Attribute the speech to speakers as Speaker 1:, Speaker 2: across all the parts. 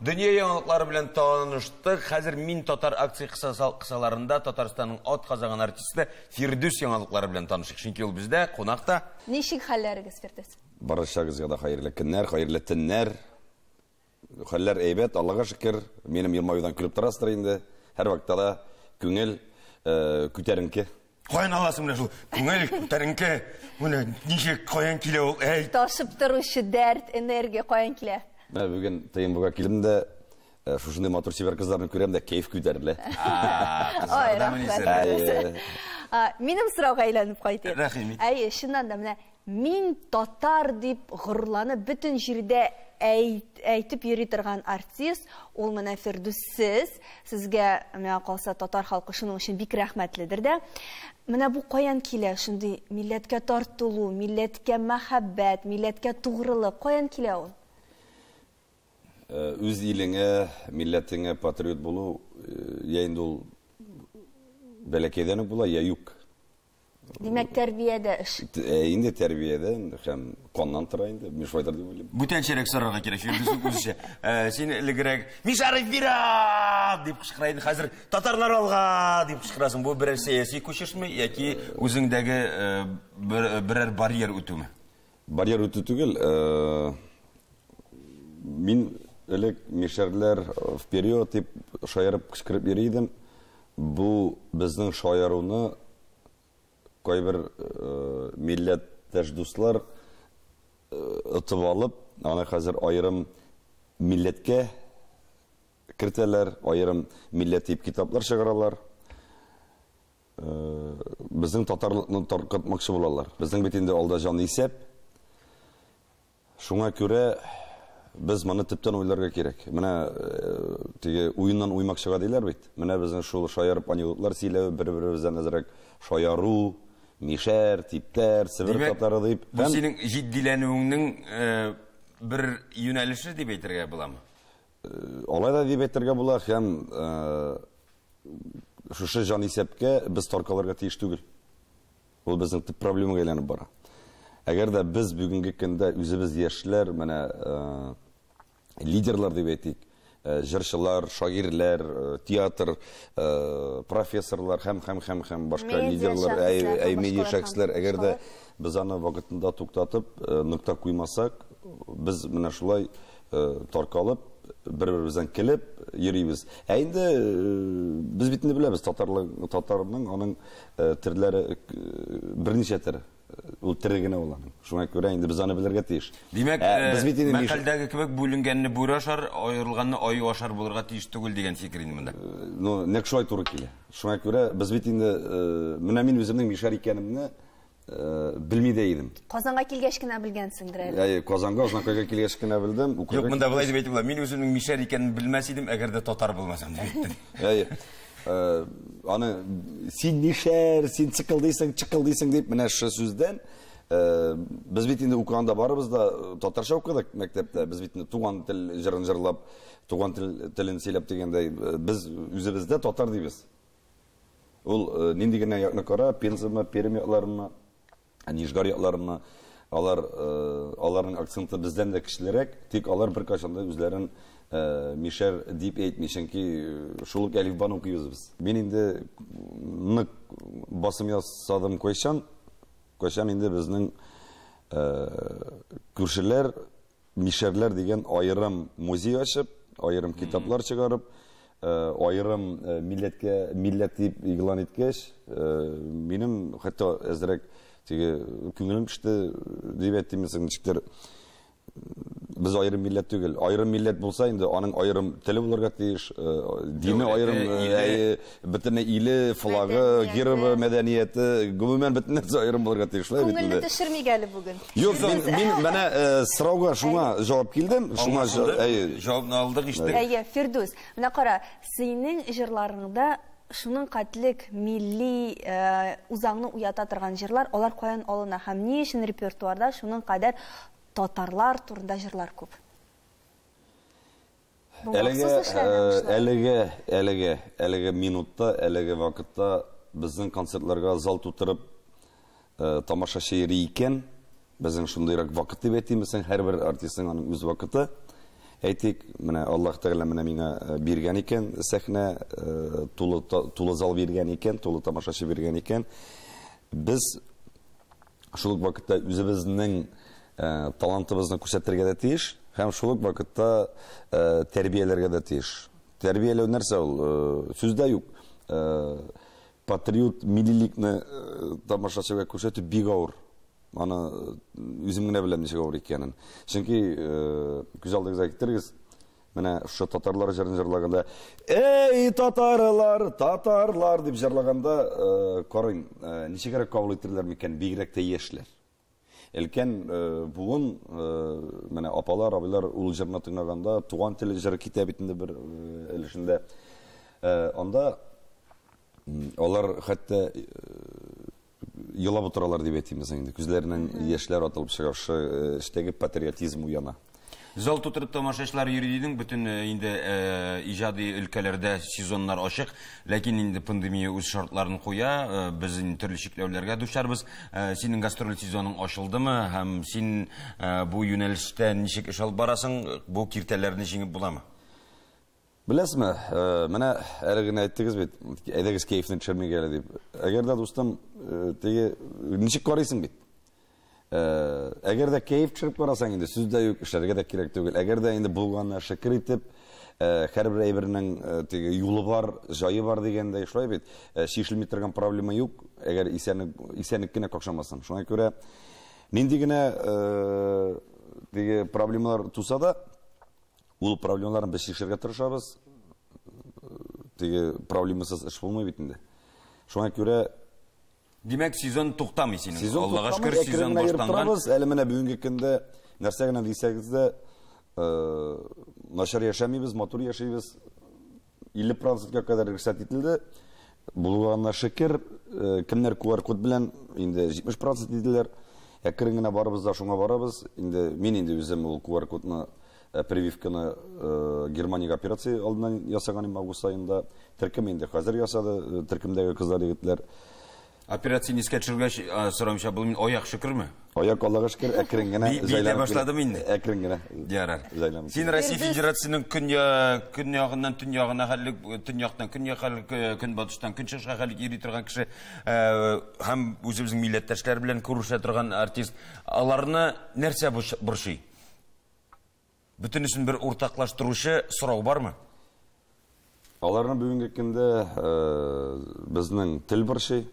Speaker 1: Дөнья яңалыклары белән таныштык. Хәзер Мин татар акция кысаларында Татарстанның атказанган артисты Фирдүс яңалыклары белән танышыйк. Чөнки ул бездә кунакта.
Speaker 2: Ничек хәлләрегез, Фирдүс?
Speaker 3: Барчагызга да хәерле көннәр, хәерле төннәр. Хәлләр әйбәт, Аллага шөкер. Минем елмаюдан көлеп торасыздыр инде. Һәрвакытта да күңел күтәренке.
Speaker 1: Каян аласың менә шул күңел күтәренке? Менә ничек, каян килә ул? Әй.
Speaker 2: Ташып торучы дәрт, энергия каян килә?
Speaker 3: Менә бүген ТМВга килдем дә, шушындый матур чибәр кызларны күрәм дә, кәеф күтәрелә.
Speaker 2: Ой, рәхмәт. Минем сорауга әйләнеп кайтыйк.
Speaker 1: Рәхим ит.
Speaker 2: Әйе, чыннан да менә мин татар дип горурланып бөтен җирдә әйтеп йөри торган артист, ул менә Фирдүс сез. Сезгә, миңа калса, татар халкы шуның өчен бик рәхмәтледер дә. Менә бу каян килә шундый милләткә тартылу, милләткә мәхәббәт, милләткә тугрылык, каян килә ул?
Speaker 3: Үз илеңә, милләтеңә патриот булу, я инде ул бәләкәйдән үк була, я юк.
Speaker 2: Димәк, тәрбиядә эш.
Speaker 3: Инде тәрбиядән һәм каннан тора инде, мин шулайдыр дип уйлыйм.
Speaker 1: Бүтәнчәрәк сорарга кирәк, Фирдүснең үзенчә. Син элегрәк Мишәр вперед дип кычкыра идең, хәзер татарлар алга дип кычкырасың. Бу берәр сәяси күчешме яки үзеңдәге берәр барьер үтүме?
Speaker 3: Барьер үтү түгел, мин элек мишәрләр вперед дип шаярып кычкырып йөри идем. Бу безнең шаяруны кайбер милләттәш дуслар отып алып, аны хәзер аерым милләткә кертәләр, аерым милләт дип китаплар чыгаралар. Безнең татарлыкны таркатмакчы булалар. Безнең бит инде алда җан исәп. Шуңа күрә без моны төптән уйларга кирәк. Менә теге уеннан уймак чыга диләр бит. Менә безнең шул шаярып анекдотлар сөйләү, бер-беребездән әзрәк шаяру, мишәр, типтәр, себер татары дип.
Speaker 1: Бу синең җитдиләнүеңнең бер юнәлеше дип әйтергә буламы?
Speaker 3: Алай да дип әйтергә була һәм шушы җанисәпкә без таркалырга тиеш түгел. Ул безнең төп проблемага әйләнеп бара. Әгәр дә без бүгенге көндә үзебез яшьләр, менә лидерлар дип әйтик, җырчылар, шагыйрьләр, театр, профессорлар һәм һәм һәм һәм башка лидерлар, әй, медиа шәхесләр, әгәр дә без аны вакытында туктатып, нокта куймасак, без менә шулай таркалып, бер-беребездән көлеп йөрибез. Ә инде без бит инде беләбез, татарның аның төрләре берничә төр. Ул тере генә ул аның. Шуңа күрә инде без аны белергә тиеш.
Speaker 1: Димәк, без бит инде мәкальдәге кебек бүленгәнне бүре ашар, аерылганны аю ашар булырга тиеш түгел дигән фикер инде монда.
Speaker 3: Ну, нәкъ шулай туры килә. Шуңа күрә без бит инде менә мин үземнең мишәр икәнемне белми дә идем.
Speaker 2: Казанга килгәч кенә белгәнсеңдер әле.
Speaker 3: Әйе, Казанга, Азнакайга килгәч кенә белдем.
Speaker 1: Юк, монда болай дип әйтеп була. Мин үземнең мишәр икәнен белмәс идем, әгәр дә татар булмасам дип әйттем.
Speaker 3: Әйе. Аны син мишәр, син цыкылдыйсың, чыкылдыйсың дип менә шушы сүздән без бит инде укыганда барыбыз да татарча укыдык мәктәптә. Без бит инде туган тел җырын җырлап, туган тел телен сөйләп дигәндәй, без үзебездә татар дибез. Ул нинди генә якны кара, Пензамы, Пермь якларынмы, Нижгар якларынмы, алар аларның акценты бездән дә көчлерәк, тик алар беркайчан да үзләрен мишәр дип әйтми, чөнки шул ук әлифбаны укыйбыз без. Мин инде нык басым ясадым кайчан, кайчан инде безнең күршеләр Мишәрләр дигән аерым музей ачып, аерым китаплар чыгарып, аерым милләткә милләт дип игълан иткәч, минем хәтта әзрәк теге күңелем төште дип әйтим, ничектер без аерым милләт түгел. Аерым милләт булса инде аның аерым теле булырга тиеш, дине аерым, бөтенләй иле, флагы, гербы, мәдәнияте, гомумән бөтен нәрсә аерым булырга тиеш, шулай бит
Speaker 2: инде. Күңелне төшермик әле бүген.
Speaker 3: Юк, мин менә сорауга шуңа җавап килдем, шуңа
Speaker 1: җавапны алдык, ишеттек.
Speaker 2: Әйе, Фирдүс, менә кара, синең җырларыңда шуның катлек милли үзаңны уята торган җырлар, алар каян алына һәм ни өчен репертуарда шуның кадәр татарлар турында җырлар күп?
Speaker 3: Әлеге, әлеге, әлеге, әлеге минутта, әлеге вакытта безнең концертларга зал тутырып тамашачы йөри икән, безнең шундыйрак вакыт дип әйтимме соң, һәрбер артистның аның үз вакыты. Әйтик, менә Аллаһ Тәгалә менә миңа биргән икән сәхнә, тулы тулы зал биргән икән, тулы тамашачы биргән икән. Без шул ук вакытта үзебезнең талантыбызны күрсәтергә дә тиеш һәм шул ук вакытта тәрбияләргә дә тиеш. Тәрбияләү нәрсә ул? Сүз дә юк. Патриот миллилекне тамашачыга күрсәтү бик авыр. Аны үзем генә беләм ничек авыр икәнен. Чөнки күз алдыгызга китерегез, менә шушы татарлар җырын җырлаганда, "Эй, татарлар, татарлар" дип җырлаганда, карыйм, ничегрәк кабул итерләр микән, бигрәк тә яшьләр. Өлкән буын, менә апалар, абыйлар ул җырны тыңлаганда, туган тел җыры китә бит инде бер өлешендә. Анда алар хәтта елап утыралар дип әйтим инде. Күзләреннән яшьләр атылып чыга, шушы эчтәге патриотизм уяна.
Speaker 1: Зал тутырып тамашачылар йөри дидең, бөтен инде иҗади өлкәләрдә сезоннар ачык, ләкин инде пандемия үз шартларын куя, без инде төрле чикләүләргә дучарбыз. Синең гастроль сезоның ачылдымы һәм син бу юнәлештә ничек эш алып барасың, бу киртәләрне җиңеп буламы?
Speaker 3: Беләсезме, менә әле генә әйттегез бит, әйдәгез кәефне төшермик әле дип. Әгәр дә, дустым, теге ничек карыйсың бит? Әгәр дә кәеф төшереп карасаң инде, сүз дә юк, эшләргә дә кирәк түгел. Әгәр дә инде булганына шөкер итеп, һәрбер әйбернең теге юлы бар, җае бар дигәндәй, шулай бит, чишелми торган проблема юк, әгәр исәнлек, исәнлек кенә какшамасын. Шуңа күрә нинди генә теге проблемалар туса да, ул проблемаларны без чишәргә тырышабыз. Теге проблемасыз эш булмый бит инде. Шуңа күрә
Speaker 1: Димәк, сезон туктамый синең.
Speaker 3: Сезон
Speaker 1: Аллага
Speaker 3: туктамый,
Speaker 1: шөкер, сезон
Speaker 3: әкрен генә йөреп
Speaker 1: башланган.
Speaker 3: торабыз. Әле менә бүгенге көндә нәрсә генә дисәгез дә, начар яшәмибез, матур яшибез. 50%-ка кадәр рөхсәт ителде. Булганына шөкер, кемнәр QR код белән инде 70% диделәр. Әкрен генә барыбыз да шуңа барабыз. Инде мин инде үзем ул QR кодны, прививканы Германиягә операция алдыннан ясаган идем август аенда. Төркем инде хәзер ясады, төркемдәге кызлар, егетләр.
Speaker 1: Операцияне искә төшергәч, сорамыйча булмый, аяк шөкерме?
Speaker 3: Аяк Аллага шөкер, әкрен генә
Speaker 1: Би- бите
Speaker 3: җайланып
Speaker 1: башладым
Speaker 3: килә.
Speaker 1: инде.
Speaker 3: Әкрен генә.
Speaker 1: Ярар.
Speaker 3: Җайланып
Speaker 1: Син
Speaker 3: килә.
Speaker 1: Россия Федерациясенең көньягыннан төньягына хәллек, төньяктан көньякка хәллек, көнбатыштан көнчыгышка хәллек йөри торган кеше, һәм үзебезнең милләттәшләр белән күрешә торган артист. Аларны нәрсә борчый? Бөтенесен бер уртаклаштыручы сорау бармы?
Speaker 3: Аларны бүгенге көндә безнең тел борчый.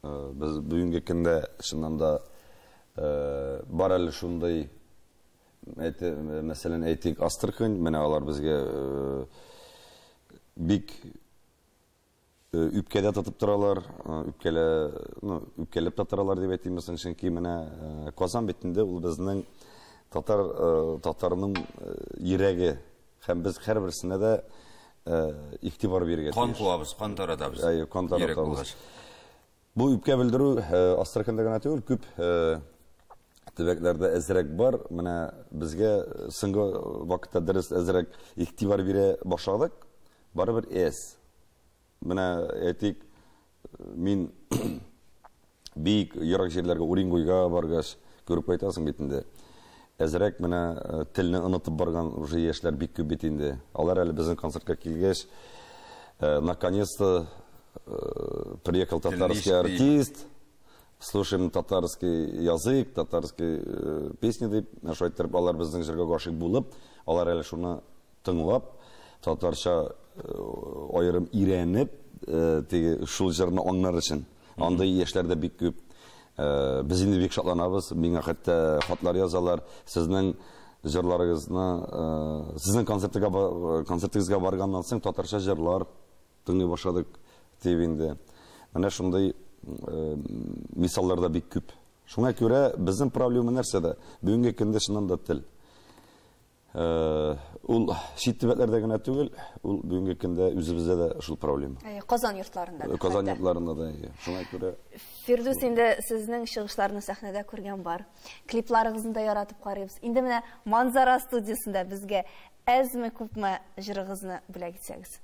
Speaker 3: Без бүгенге көндә чыннан да бар әле шундый, мәсәлән, әйтик, Астрахань, менә алар безгә бик үпкәдә тотып торалар, үпкәләп тә торалар дип әйтим, чөнки менә Казан бит инде ул безнең татарның йөрәге һәм без һәрберсенә дә игътибар бирергә
Speaker 1: Кан
Speaker 3: тиеш.
Speaker 1: куабыз, кан таратабыз.
Speaker 3: Әйе, кан
Speaker 1: Йөрәк
Speaker 3: таратабыз.
Speaker 1: булгач.
Speaker 3: Бу үпкә белдерү Астраханьда гына түгел, күп төбәкләрдә әзрәк бар. Менә безгә соңгы вакытта дөрес әзрәк игътибар бирә башладык. Барыбер әз. Менә әйтик, мин бик ерак җирләргә, Уренгойга баргач, күреп кайтасың бит инде. Әзрәк менә телне онытып барган уже яшьләр бик күп бит инде. Алар әле безнең концертка килгәч, наконец-то приехал татарский
Speaker 1: Телне
Speaker 3: артист, слушаем татарский язык, татарский песни дип, менә шулай иттереп алар безнең җырга гашыйк булып, алар әле шуны тыңлап, татарча аерым өйрәнеп, теге шул җырны аңлар өчен. Андый яшьләр дә бик күп. Без инде бик шатланабыз, миңа хәтта хатлар язалар, сезнең җырларыгызны, сезнең концертыгызга барганнан соң татарча җырлар тыңлый башладык дип инде. Менә шундый мисаллар да бик күп. Шуңа күрә безнең проблема нәрсәдә? Бүгенге көндә чыннан да тел. Ул чит төбәкләрдә генә түгел, ул бүгенге көндә үзебездә дә шул проблема.
Speaker 2: Әйе, Казан йортларында да
Speaker 3: Казан
Speaker 2: хәтта.
Speaker 3: йортларында да, әйе. Шуңа күрә
Speaker 2: Фирдүс, инде сезнең чыгышларны сәхнәдә күргән бар. Клипларыгызны да яратып карыйбыз. Инде менә Манзара студиясендә безгә әзме күпме җырыгызны бүләк итсәгез.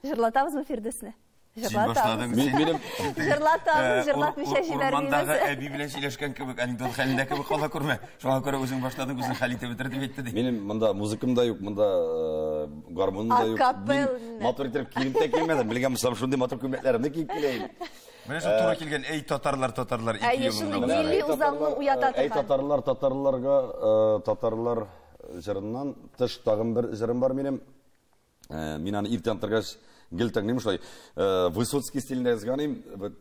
Speaker 2: Җырлатабызмы Фирдүсне? Җырлатабыз.
Speaker 3: Минем
Speaker 2: Җырлатабыз, җырлатмыйча җибәрмибез.
Speaker 1: Урмандагы әби белән сөйләшкән кебек, анекдот хәлендә кебек кала күрмә. Шуңа күрә үзең башладың, үзең хәл итеп бетер дип әйтте ди.
Speaker 3: Минем монда музыкам да юк, монда гармоным да юк.
Speaker 2: Акапелла.
Speaker 3: Матур итеп кием дә кимәдем. Белгән булсам, шундый матур күлмәкләремне киеп киләем.
Speaker 1: Менә шул туры килгән, эй татарлар, татарлар, ике
Speaker 2: Әйе,
Speaker 1: юлыңда
Speaker 2: шундый
Speaker 1: булсын.
Speaker 2: милли үзаңны уята
Speaker 3: Эй
Speaker 2: торган.
Speaker 3: татарлар, татарларга, татарлар җырыннан тыш тагын бер җырым бар минем. Мин аны иртән торгач гел тыңлыйм шулай. Высоцкий стилендә язган идем. Вот,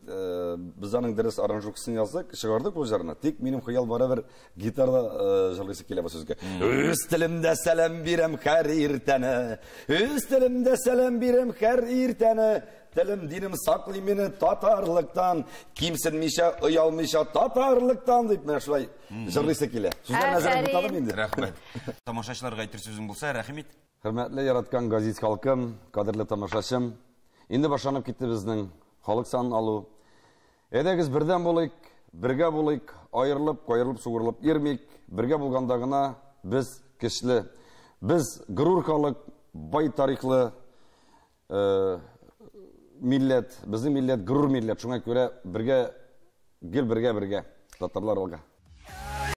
Speaker 3: без аның дөрес аранжировкасын яздык, чыгардык бу җырны. Тик минем хыял барыбер гитарда җырлыйсы килә бу сүзгә. Үз телемдә сәлам бирәм һәр иртәне. Үз телемдә сәлам бирәм һәр иртәне. Телем динем саклый мине татарлыктан, кимсенмичә, оялмыйча татарлыктан дип менә шулай җырлыйсы килә. Сүзләрне әзерләп бетәдем инде.
Speaker 1: Рәхмәт. Тамашачыларга әйтер сүзең булса, рәхим ит.
Speaker 3: Хөрмәтле яраткан газиз халкым, кадерле тамашачым, инде башланып китте безнең халык санын алу. Әйдәгез бердәм булыйк, бергә булыйк, аерылып, каерылып, суырылып йөрмик. Бергә булганда гына без көчле. Без горур халык, бай тарихлы милләт, безнең милләт горур милләт. Шуңа күрә бергә, гел бергә, бергә татарлар алга.